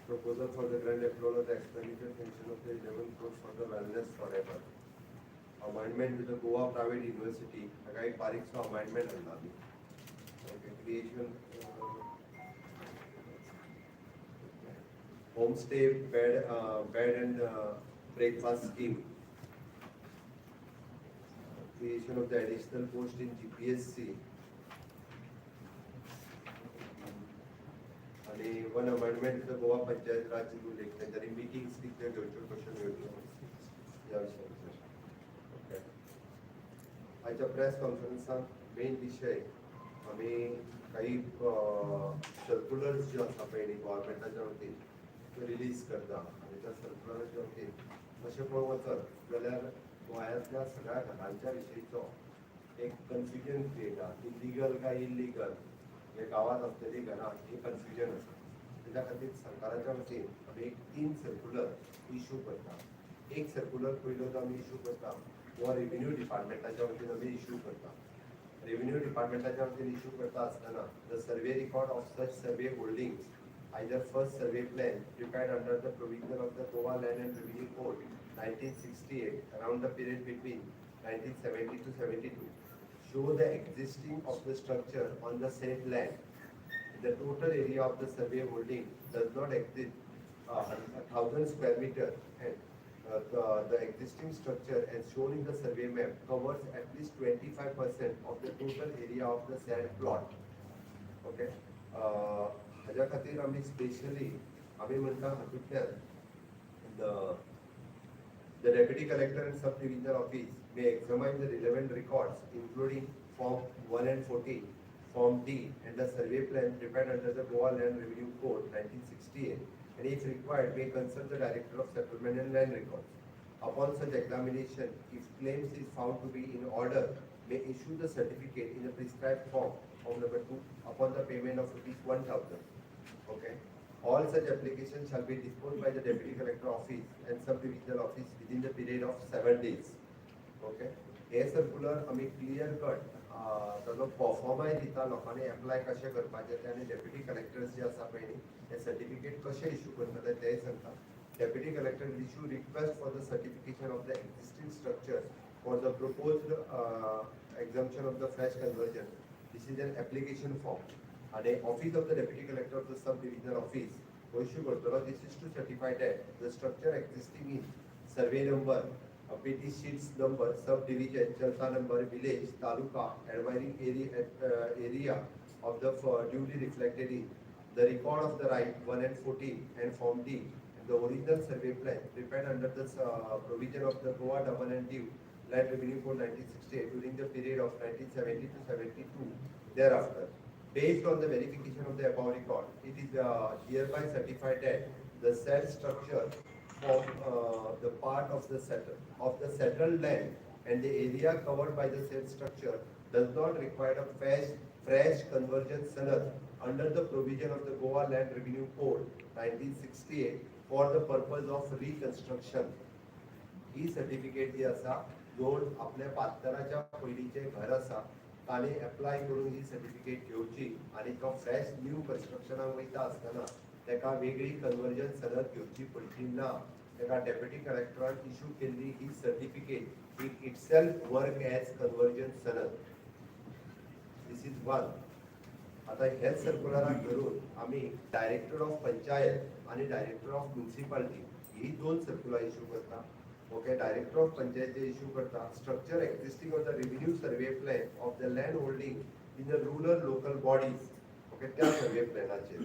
Proposal for the grant approval of the expenditure sanction of the 11 crore for the Wellness Forever. Amendment with the Goa Private University, हाका एक बारीकसो amendment हाडला आमी. Okay, creation homestay bed and breakfast scheme. Creation of the additional post in GPSC. आणि one amendment the Goa Panchayat Raj rule एक, तेंच्यांनी meetings कितल्यो घेवच्यो, कश्यो घेवच्यो ह्या विशयाचेर. ओके, आयच्या प्रेस कॉन्फरन्सान मेन विशय आमी काही सर्क्युलर्स ज्यो आसा पळय न्ही गव्हर्मेंटाच्या वतीन त्यो रिलीज करता आनी त्या सर्क्युलराच्या वतीन तशें पळोवंक वचत जाल्यार गोंयांतल्या सगळ्या घरांच्या विशयीचो एक कन्फ्युजन क्रिएट आहा, इलिगल काय इलिगल हे गांवांत आसलेली घरां ही कन्फ्युजन आसा. तेच्या खातीर सरकाराच्या वतीन आमी एक तीन सर्क्युलर इशू करता. एक सर्क्युलर पयलो जो आमी इशू करता हो रेव्हेन्यू डिपार्टमेंटाच्या वतीन आमी इशू करता. रेव्हेन्यू डिपार्टमेंटाच्या वतीन इशू करता आसतना, the survey record of such survey holdings, either first survey plan prepared under the provision of the Goa Land and Revenue Code 1968 around the period between 1970 to 72, show the existing of the structure on the said land. The total area of the survey holding does not exceed 1,000 square meter and the existing structure as shown in the survey map covers at least 25% of the total area of the said plot. Okay, हाज्या खातीर आमी specially आमी म्हणटा हातूंतल्यान the deputy collector and sub-divisional office may examine the relevant records, including Form 1 and 14, Form D and the survey plan prepared under the Goa Land Revenue Code 1968, and if required may consult the Director of Settlement and Land Records. Upon such examination, if claims is found to be in order, may issue the certificate in the prescribed form, form number 2, upon the payment of ₹1,000. Okay. All such applications shall be disposed by the Deputy Collector office and sub-divisional office within the period of 7 days. Okay. हे circular आमी clear cut ताजो प्रोफॉर्माय दिता, लोकांनी apply कशें करपाचें तें आनी deputy collectors जे आसा पळय न्ही हे सर्टिफिकेट कशें इशू करतले तेंय सांगता. Deputy Collector will issue request for the certification of the existing structure for the proposed exemption of the fresh conversion. This is an application form. आणि office of the Deputy Collector of the sub divisional office हो issue करतलो. This is to certify that the structure existing in survey number, petty sheets number, sub division, chalta number, village, taluka, adjoining area of the duly reflected in the record of the right 1 and 14 and Form D and the original survey plan prepared under the provision of the Goa Daman and Diu Land Revenue Code 1968 during the period of 1970 to 72 thereafter. Based on the verification of the above record, it is hereby certified that the said structure form the part of the settled land and the area covered by the said structure does not require a fresh conversion sanad under the provision of the Goa Land Revenue Code 1968 for the purpose of reconstruction. He certificate जी आसा, John आपल्या पात्तराच्या पयलींचें घर आसा ताणें apply करून ही certificate घेवची आनी तो फ्रेश न्यू कन्स्ट्रक्शनाक वयता आसतना ताका वेगळी कन्वर्जन सनद घेवची पडची ना. ताका डेप्युटी कलेक्टरान इशू केल्ली ही certificate he itself work as conversion sanad. This is one. आता हेच सर्क्युलराक धरून आमी डायरेक्टर ऑफ पंचायत आनी डायरेक्टर ऑफ म्युन्सिपाल्टी ही दोन सर्क्युलर इशू करता. Okay, director of panchayat J issue करता, structure existing on the revenue survey plan of the land holding in the rural local bodies, okay, त्या survey प्लॅनाचेर.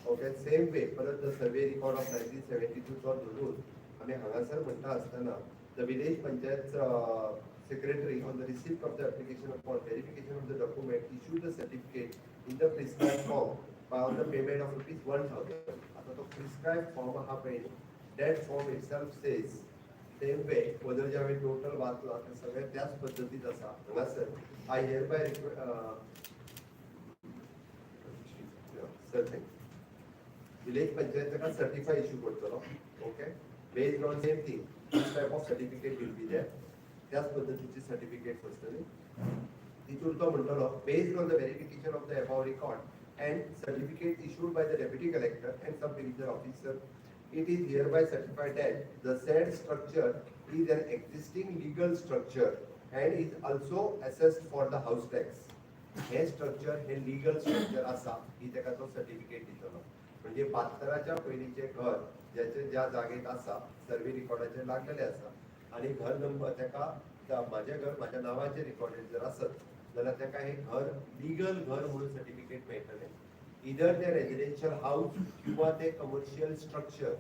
Okay, same way परत the survey record of 1972 चो धरून आमी हांगासर म्हणटा आसतना, the village panchayat secretary, on the receipt of the application, upon verification of the document, issue the certificate in the prescribed form by on the payment of ₹1,000. आता तो prescribed form आहा पळय, that form itself says same way. वदळ जे हांवें total वाचलां तें सगळें त्याच पद्दतीत आसा हांगासर. I hereby, sir, thank village panchayat ताका सर्टिफाय इशू करतलो. Okay, based on same thing, this type of certificate will be there. त्याच पद्दतीचे सर्टिफिकेट आसतले. तितून तो म्हणटलो, based on the verification of the above record, and certificate issued by the Deputy Collector and Sub Divisional Officer. It is hereby certified that the said structure is an existing legal structure and is also assessed for the house tax. हे structure हे legal structure आसा, ही ताका तो certificate दितलो. म्हणजे 72च्या पयलींचें घर ज्याचे ज्या जागेत आसा, सर्वे रिकॉर्डाचेर लागलेलें आसा आनी घर नंबर ताका माझें घर माझ्या नांवाचेर रिकॉर्डेड जर आसत जाल्यार ताका हें घर लिगल घर म्हणून सर्टिफिकेट मेळटलें. इदर तें रेजिडेन्शियल हाऊस किंवा ते कमर्शियल स्ट्रक्चर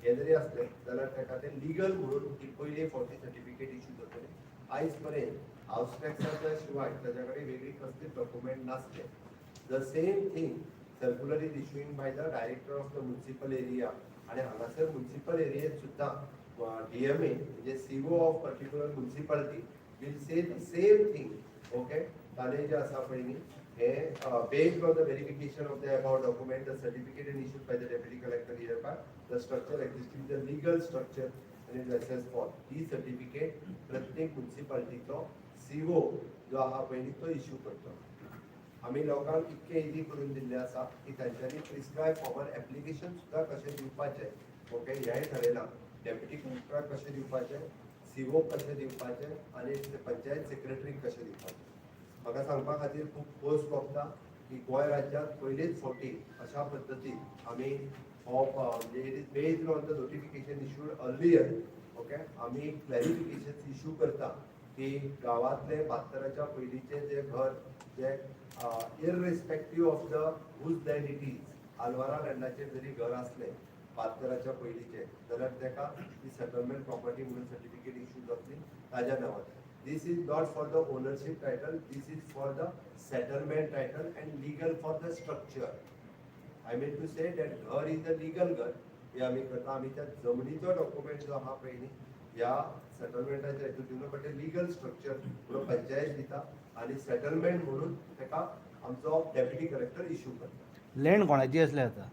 हे जरी असलें जाल्यार ताका तें लिगल म्हणून ती पयले फावटी सर्टिफिकेट इश्यू जातलें. आयज पर्यंत हाऊस टॅक्साच्या शिवाय ताच्या कडेन वेगळी कसलीच डॉक्युमेंट नासले. The same thing circular is issuing by the director of the municipal area आणि हांगासर म्युन्सिपल एरियेत सुद्दां डीएमए म्हणजे CO of particular municipality will say the same thing, okay. ताणें जें आसा पळय न्ही, हे based on the verification of the above document, the certificate and issued by the Deputy Collector, hereby the structure existing the legal structure and is assessed for he certificate प्रत्येक म्युन्सिपालिटीचो CO जो आहा पळय न्ही, तो इश्यू करता. आमी लोकांक इतकें इजी करून दिल्लें आसा की तांच्यांनी प्रिस्क्रायब फॉर्मार एप्लिकेशन सुद्दां कशें दिवपाचें, ओके, हेंय ठरयलां. डेप्युटी कलेक्टराक कशें दिवपाचें, सीओ कशें दिवपाचें आनी पंचायत सेक्रेटरीक कशें दिवपाचें. म्हाका सांगपा खातीर खूब खोस भोगता की गोंय राज्यांत पयलेच फावटी अशा पद्दतीन आमी हो म्हणजे it is based on the notification issued earlier, okay, आमी क्लॅरिफिकेशन इश्यू करता की गांवांतले 72च्या पयलींचे जे घर जे irrespective of the whose land it is, आलवारा लँडाचेर जरी घर आसलें 72च्या पयलींचे जाल्यार ताका ती सेटलमेंट प्रॉपर्टी म्हणून सर्टिफिकेट इश्यू जातली ताज्या नांवार. This is not for the ownership title, this is for the settlement title and legal for the structure. I mean to say that घर is a legal घर हे आमी करता. आमी त्या जमनीचो डॉक्युमेंट जो आहा पळय न्ही, ह्या सेटलमेंटाच्या हितून दिवन, बट ते लिगल स्ट्रक्चर म्हणून पंचायत दिता आनी सेटलमेंट म्हणून ताका आमचो डेप्युटी कलेक्टर इश्यू करता. लँड कोणाची आसली आता?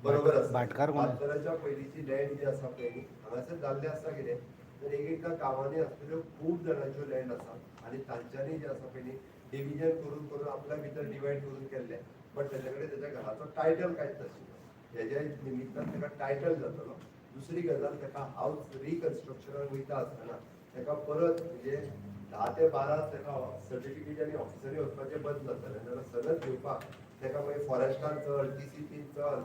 बरोबर आसा. भाटकार कोण? 72च्या पयलींची लँड जी आसा पळय न्ही, हांगासर जाल्लें आसा कितें तर एक एकदां गांवांनी आसलेल्यो खूब जाणांच्यो लँड आसा आनी तांच्यांनी जें आसा पळय न्ही, डिविजन करून करून आपल्या भितर डिवायड करून केल्लें, बट ताच्या कडेन ताच्या घराचो टायटल कांयच नाशिल्लो. हेज्या निमित्तान ताका टायटल जातलो. दुसरी गजाल, ताका हावस रिकन्स्ट्रक्शनाक वयता आसतना ताका परत म्हणजे 10 ते 12 ताका सर्टिफिकेट आनी ऑफिसांनी वचपाचें बंद जातलें. जाल्यार सनद घेवपाक ताका मागीर फॉरेस्टान चल, टीसीपीन चल,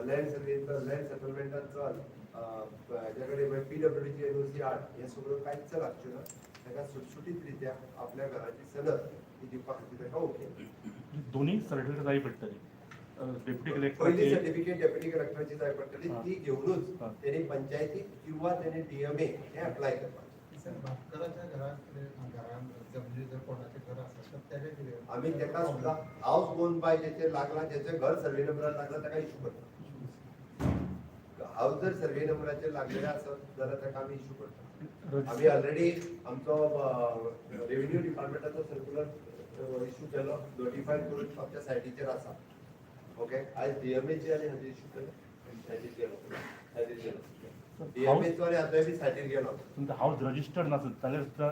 लँड सर्वेन चल, लँड सेटलमेंटान चल, हेच्या कडेन मागीर पीडब्ल्यूडीची एनओसी हाड, हें सगळ्यो कांयच लागच्यो ना. ताका सुटसुटीत रित्या आपल्या घराची सनद ही दिवपा खातीर ताका ओके. दोन्ही सर्टिफिकेट जाय पडटली डेप्युटी पयली कलेक्टराची? सर्टिफिकेट डेप्युटी कलेक्टराची जाय पडटली. ती घेवनूच तेणी पंचायतीक किंवा तेणी डीएमए हे अप्लाय करपाचें. सर, भाटकाराच्या घरात घरान जमनी जर कोणाचें घर आसा तर तेजें कितें? आमी ताका सुद्दां हाऊस ओन बाय जेचेर लागला, जेचें घर सर्वे नंबरार लागला ताका इश्यू करता. हाऊस जर सर्वे नंबराचेर लागलेलें आसत जाल्यार ताका आमी इश्यू करता. आमी ऑलरेडी आमचो रेव्हेन्यू डिपार्टमेंटाचो सर्क्युलर इश्यू केलो, नोटिफाय करून आमच्या सायटीचेर आसा, ओके. आयज डीएमएचे आनी हाजे इश्यू केलो, सायटीर गेलो, सायटीर गेलो डीएमएचो आनी हाजोय बी सायटीर गेलो. तुमचं हाऊस रजिस्टर्ड नासत जाल्यार सुद्दां?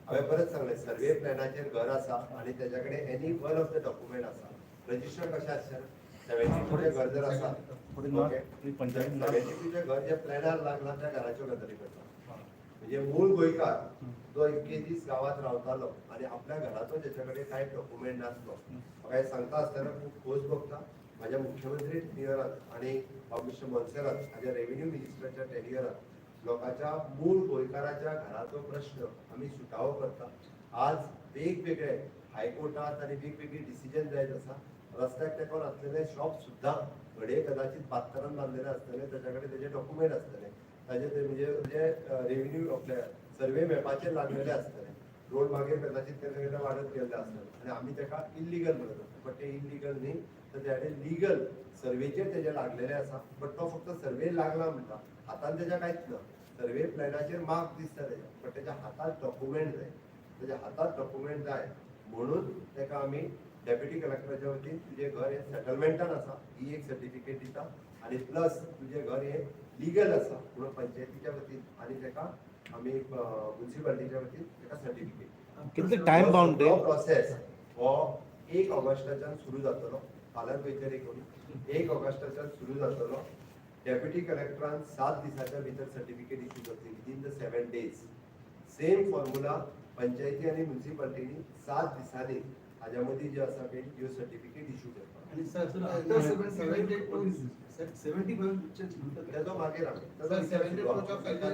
हांवें परत सांगलें, सर्वे प्लॅनाचेर घर आसा आनी तेच्या कडेन any one of the document आसा, रजिस्टर्ड कशें आसचें ना? 72चें घर जर आसा, थोडे ना. ओके, पंचायत ना. 72चें घर जे प्लॅनार लागला त्या घराच्यो गजाली करता. म्हणजे मूळ गोंयकार जो इतके दीस गांवांत रावतालो आनी आपल्या घराचो ज्याच्या कडेन कांय डॉक्युमेंट नासलो. म्हाका हें सांगता आसतना खूब खोस भोगता, म्हाज्या मुख्यमंत्री टेन्युअरात आनी बाब मिस्टर मोन्सेरात हाज्या रेव्हेन्यू मिनिस्टराच्या टेन्युअरात लोकांच्या मूळ गोंयकाराच्या घराचो प्रश्न आमी सुटावो करता. आज वेगवेगळे हायकोर्टात आनी वेगवेगळी डिसिजन जायत आसा. रस्त्याक तेंकोन आसलेले शॉप सुद्दां घडये कदाचित 72न बांदलेले आसतले, ताच्या कडेन तेजे डॉक्युमेंट आसतले, ताजे ते म्हणजे म्हणजे रेव्हेन्यू आपल्या सर्वे मॅपाचेर लागलेले आसतले. रोड मागीर कदाचित केन्ना केन्ना वाडत गेल्ले आसतले आनी आमी ताका इल्लिगल म्हणत आसता, बट ते इल्लिगल न्ही, तर ते लिगल सर्वेचेर तेजे लागलेले आसा. बट तो फक्त सर्वे लागला म्हणटा, हातान तेज्या कांयच ना. सर्वे प्लॅनाचेर मार्क दिसता तेज्या, बट तेज्या हातात डॉक्युमेंट जाय. तेज्या हातात डॉक्युमेंट जाय म्हणून ताका आमी डेप्युटी कलेक्टराच्या वतीन तुजें घर हें सेटलमेंटान आसा ही एक सर्टिफिकेट दिता आनी प्लस तुजें घर हें लिगल आसा म्हणून पंचायतीच्या वतीन आनी ताका आमी म्युन्सिपालिटीच्या वतीन ताका सर्टिफिकेट. कितले टायम बाउंड? हो प्रोसेस हो 1 ऑगस्टाच्यान सुरू जातलो. फाल्यां खंय तरी 1 ऑगस्टाच्यान सुरू जातलो. डेप्युटी कलेक्टरान 7 दिसाच्या भितर सर्टिफिकेट इश्यू करतली, within the 7 days. Same formula पंचायती आनी म्युन्सिपालिटीनी 7 दिसांनी हाज्या मदीं ज्यो आसा पळय ह्यो सर्टिफिकेट इश्यू करपाक. आणि सर, 72, सर, 75. तेजो मागीर आमी सर, 72च्या पयले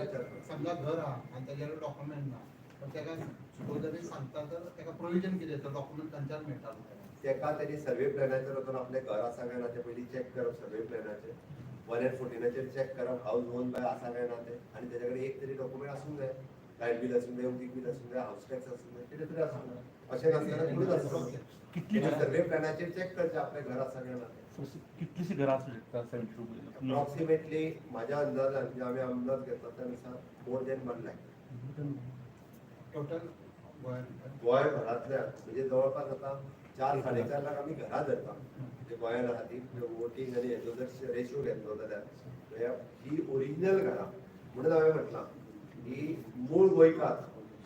समजा घर आहा आनी तेजेर डॉक्युमेंट ना, पण तेका सपोज जरी सांगता तर तेका प्रोविजन कितें? तो डॉक्युमेंट खंयच्यान मेळटा तेका? तेका तेणी सर्वे प्लॅनाचेर वचून आपलें घर आसा काय ना तें पयलीं चॅक करप. सर्वे प्लॅनाचेर 1 एन्ड 14नाचेर चॅक करप, हाऊस ओन बाय आसा काय ना तें. आनी तेजे कडेन एक तरी डॉक्युमेंट आसूंक जाय, लायट बील आसूंक जाय, उदीक बील आसूंक जाय, हाऊस टॅक्स आसूंक जाय, कितें तरी आसूंक जाय. अशें नासतना कोणूच आसना. कितली सर्वे प्लॅनाचेर चॅक करचें आपलें घर आसा काय ना तें. कितलीशी घरां आसूं शकता 72? अप्रॉक्सिमेटली माझ्या अंदाजान, म्हणजे आम्ही अंदाज घेतला त्यानुसार, मोर दॅन 1 लॅक. टोटल गोंयांत? गोंयभरांतल्या, म्हणजे जवळपास आता 4-4.5 लाख आमी घरां धरता, म्हणजे गोंयान आहा ती वोटींग आनी हेजो जर रेशो घेतलो जाल्यार ही ओरिजिनल घरां. म्हणून हांवें म्हटलां, ही मूळ गोंयकार,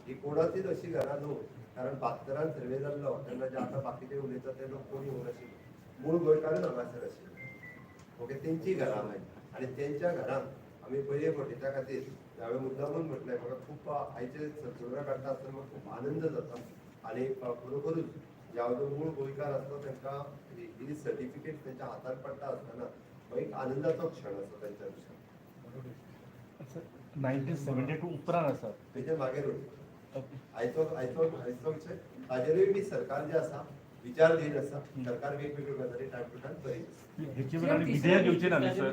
ही कोणाचीच अशी घरां न्हू, कारण 72न सर्वे जाल्लो तेन्ना जे आतां बाकीचे उलयतात ते लोक कोणी येवंक नाशिल्ले, मूळ गोंयकारच हांगासर आशिल्ले. ओके, तेंची घरां आहाय आनी तेंच्या घरांत आमी पयले फावटी, त्या खातीर हांवें मुद्दामून म्हटलें, म्हाका खूब आयचे सर्कुलर काडटा आसतना म्हाका खूब आनंद जाता आनी खरोखरूच ज्या जो मूळ गोंयकार आसलो तांकां ही सर्टिफिकेट तेंच्या हातार पडटा आसतना हो एक आनंदाचो क्षण आसा तेंच्या विशयान. 1972 उपरांत आसा? तेजे मागीर उरता. आयचो विशय ताजेरूय बी सरकार जे आसा विचार दीत आसा. सरकार वेगवेगळ्यो गजाली टायम टू टायम करीत आसा. हेचे वयर आनी विधेयक घेवचे ना न्ही सर?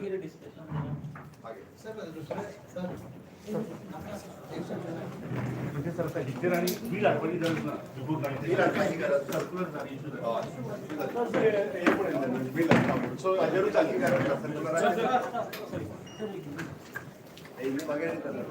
मागीर. सर, दुसरें सर, एक second. म्हणजे सर, आता हेचेर आनी बील हाडपाची गरज ना? बिफोर बील हाडपाची गरज ना. सर्कुलर जाली, इशू जाली. हय. बिल लागता, सो हाजेरूच ही चालली. गरज ना सर्कुलराचेर. हे मागीर येतलो.